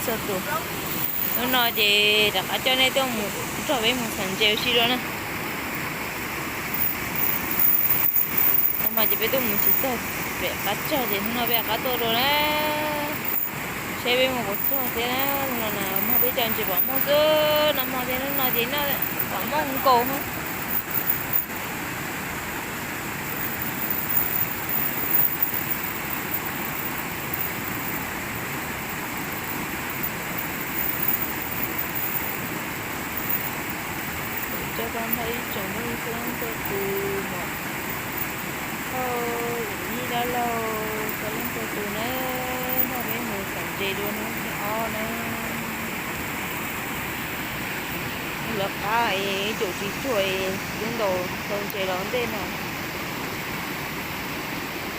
Txog tus, hnub no ces rov qab coj nej tuaj mus nrog peb mus xav ntses ua si dua na. Hnub no ces peb tuaj mus tsis txog pem qab tsag ces hnub no peb rov qab tuaj dua na. Seb peb mus puas txog thiab na. Hnub no na mog peb cov ntses pom mooj xwb, nag hmo thiab hnub no ces pom mooj nkaus. Coj tau nrog ib tsoom phooj ywg txhua leej txhua tus mus thauj yim yij dab laug txhua leej txhua tus na, nrog peb mus xav ntses dua hnub thib ob na. Lawv qab es caum tsis cuag es twb ntaus tau ntses los ntej no.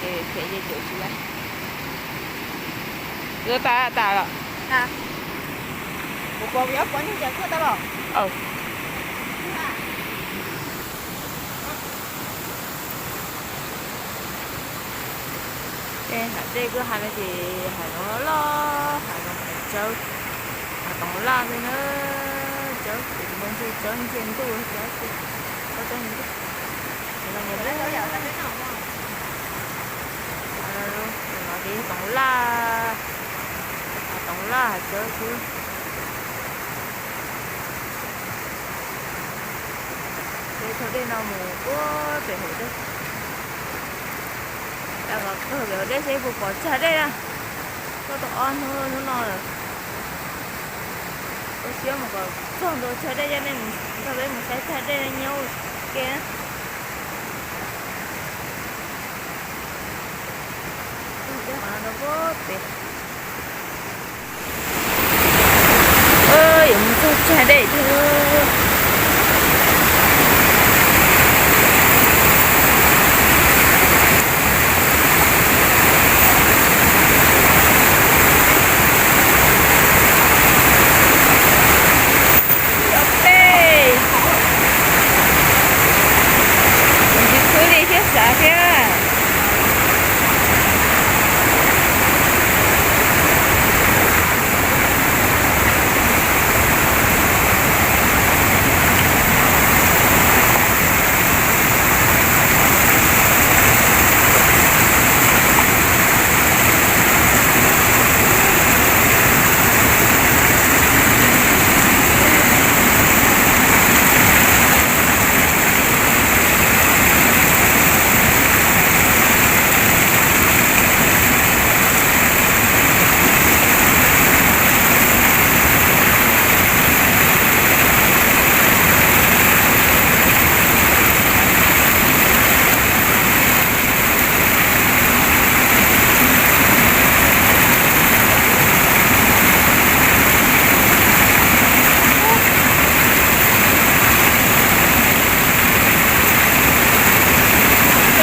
Phem ces caum tsis laib. Yuav tas tas los? Kuv pom, kuv pom nyuj cas kuj tau los. Tej hav dej kuj hais no ces hav zoov loj loj, hav zoov tsawb, hav toov laj ntawd na. Tsawb ces mus ntsia tsawb ntsia ntuj, tsawb, tsawb ntsia ntuj. Tus no ces toov laj, hav toov laj hav tsawb xwb. Peb taug dej no mus puag pem hauv dej. Rau qhov kawg pem hauv dej seb puas pom tsag dej na. Tuaj tau ob hnub hnub no lawm. Ua siab mus kom txog ntua tsag dej coj nej mus, nrog peb mus saib tsag dej nyob ua ke na. Taug dej qhov no rau puag pem. Yuav mus txog tsag dej thiab. Ua peb, tsis khwb li thiab xav thiab.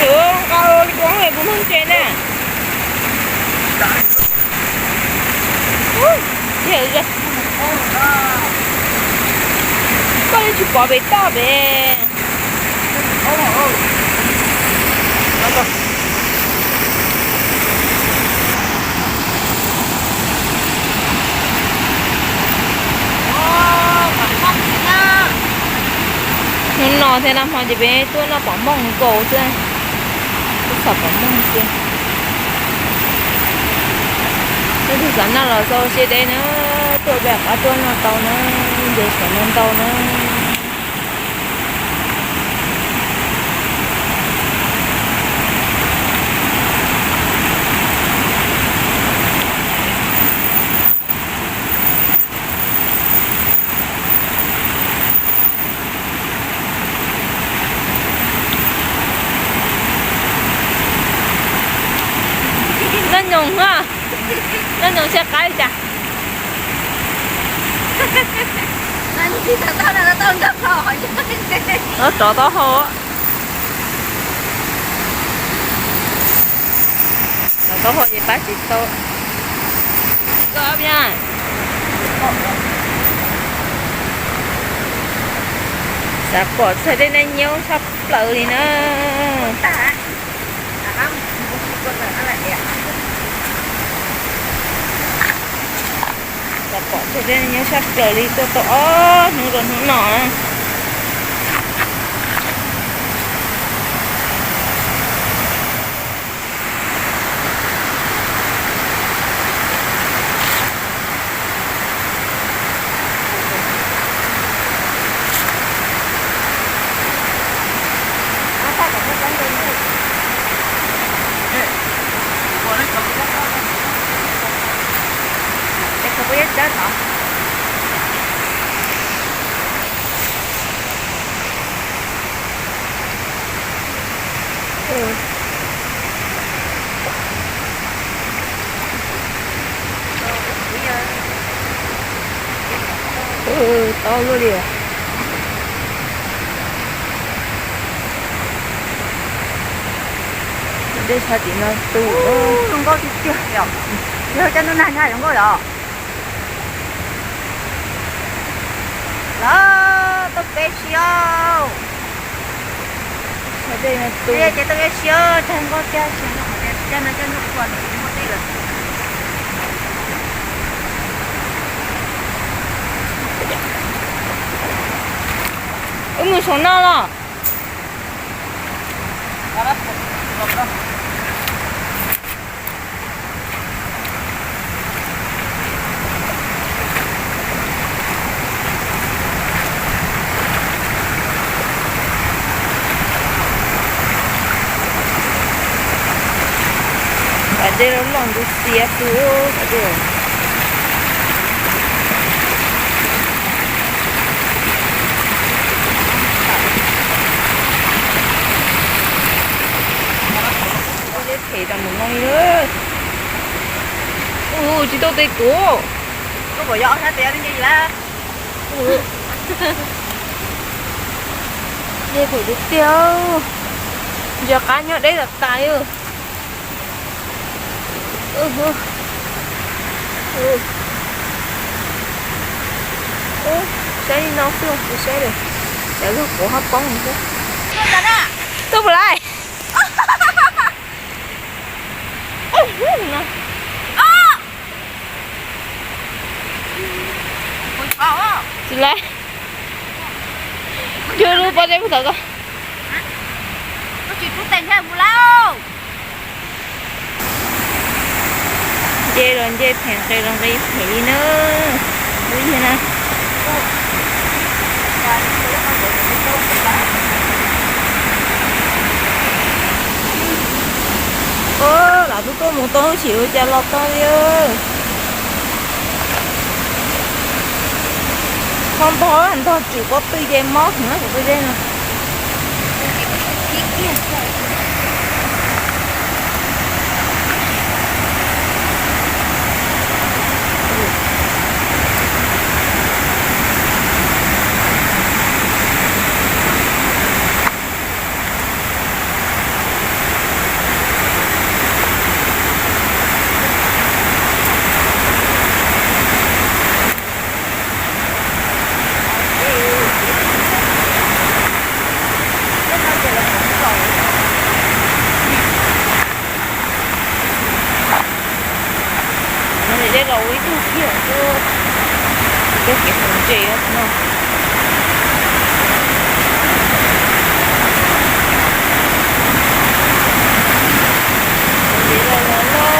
Lwm, nqa li kuv muag ntses na. Koj li tsis pom pem toj pem. Hnub no thiab nag hmo ces peb tuaj noj pom mooj nkaus xwb. Tuaj txhom pom mooj xwb. Leej twg xav noj los xaus siab deb na, tuaj peb qab tuaj noj tau na, ntses sawv ntau ntau na. Noj nyoos, noj nyoos siab qab li cas? Rov taub hau. Rov taub hau ces pab tsis tau. Xav pom txog tej neeg nyob tshaj plaws li na. Nyob sab plaws li tuaj tau ob hnub rau hnub no na. Tau luaj li. Dej sab tim no tu. Zoo nkauj tiag tiag yom. Yog cov ntub nag nyob zoo nkauj yom. Lawv tau peb siab. Sab dej no tu. Ces tau peb siab, cog nkauj cag siab no, cog no cog ntuj kua no muaj dej lawm. Wb mus saum no los. Pas dej loj loj ntxim xiab xwb pas dej. Dej phem tas mus no li. Ua tsis tau tes tuav. Koj puas yog ob sab tes nce lawm? Dej phem tiag tiag. Ntsia qab nyob deb tas tas li. Saib li no xwb tsis saib lawm, cov lug kuv ho poob xwb. Tuaj puas laiv? Tsis laiv. Cua lub pob zeb puag tom ko. Nce los nce phem, nqis los nqis phem li na. Ub yig na. Lam tub tuaj mus tau lub sim ua cas los tau li. Ho ntog ntog tswm pob tw ces mob heev kuv pob zeb no. Dej los ua ib tug kiag xwb, coj kev mus ntses no. Dej los los loj.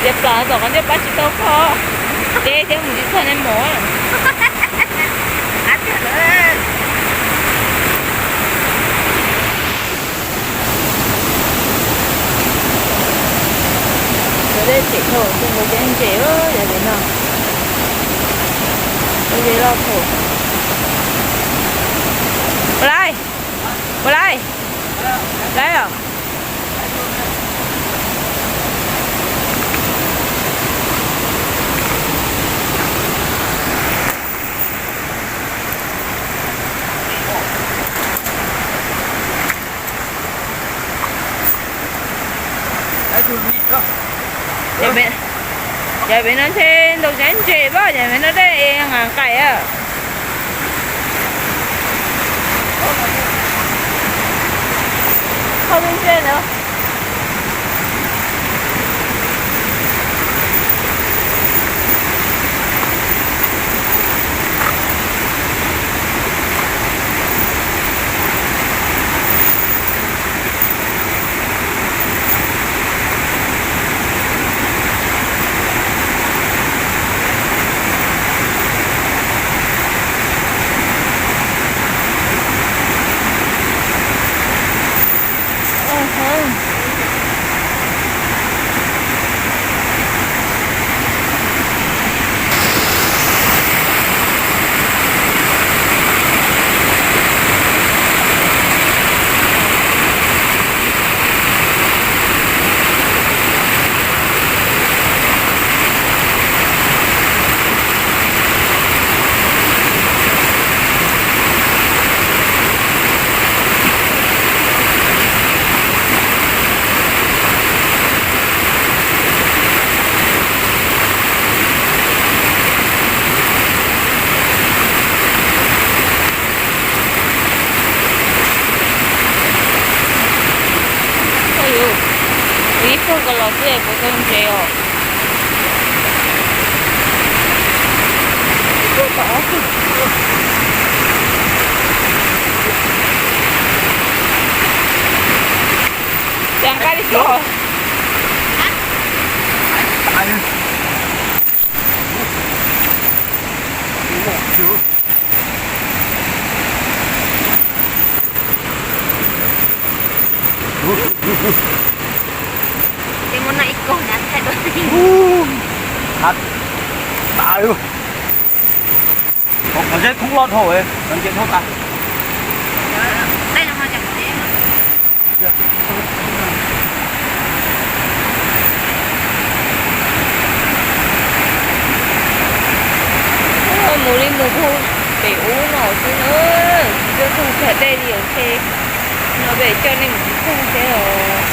Ces plam tom qhov ncauj pab tsis tau koj, deb thiab mus tsis txog nej mus. Cov dej tseem dhau, tus ntawd ces ntses, yog li no, ua li loj thaum. Ua laij, ua laij, laij os. Ces pem no ntshe ntau tsav ntses pab, ces pem no dej nqaim nqaim a. Ho ntses na. Ua yuv, ib pawg ko los xwb es puas tau ntses os? Ces nqa li ko. Ces muab noj ib kog na thaij dua. Qhov, qhov zeb khoob loj dhau, qhov ntses dhau tas. Mus li mus puag pem ub no xwb na, tsis txog tag dej li os ntshe. No peb coj nej mus tsis txog thiab os.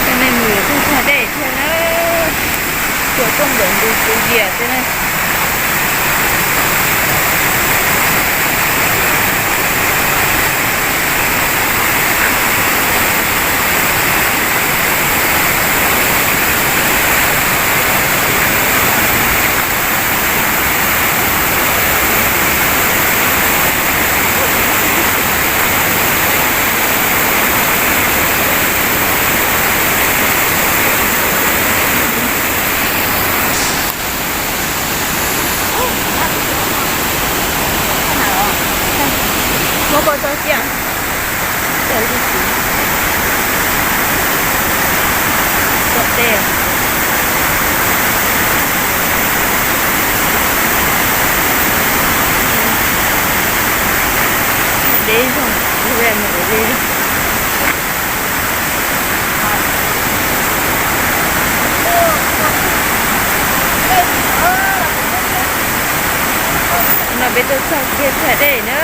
Cov neeg mus yuav txog tag dej thiab na, tsuas tuaj nplawm ntu tsuv dias xwb na. Muab koj txoj sia. tej. Deb zog mus li. No peb tuaj txog kiag txhais dej na.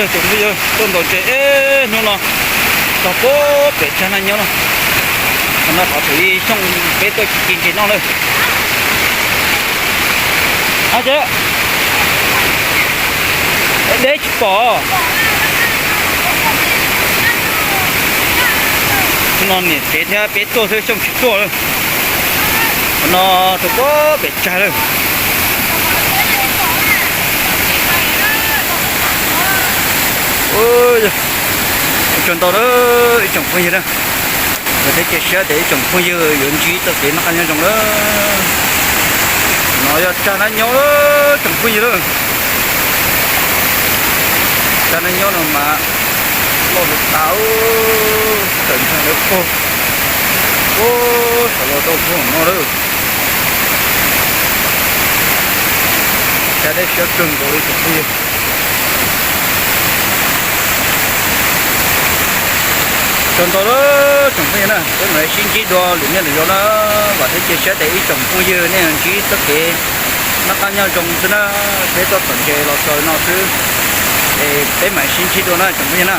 Yog tsoom phooj ywg, tuaj ntaus ntses ib hnub no txog puag pem tsag Naj Nyob no. Qhov no qhov thaum ub xyoo peb tuaj ci ntses noj lawm. A, ces deb tsis pom. No niam tsev thiab peb tuaj xwb, xyoo tsis tuaj lawm. Qhov no rau puag pem tsag lawm. Ua tsaug ntau lawm ib tsoom phooj ywg na. Vam thiab cia siab tias ib tsoom phooj ywg yuav ntsib txoj kev noj qab nyob zoo lawm. No yog tsag Naj Nyob lawm tsoom phooj ywg lawm. Tsag Naj Nyob no mas loj tas tas, tawm ntshai lawv pog. Ua, saum los tau pog no lawm. Tsag dej siab kawg nkaus li tsoom phooj ywg. Tsaug ntau lawm tsoom phooj ywg na, peb mam li sib ntsib dua lwm niaj lwm zaus na. Vam thiab cia siab tias ib tsoom phooj ywg nej yuav ntsib txoj kev noj qab nyob zoo xwb na. Peb tuaj txhom ntses los txog no xwb, es peb mam li sib ntsib dua na tsoom phooj ywg na.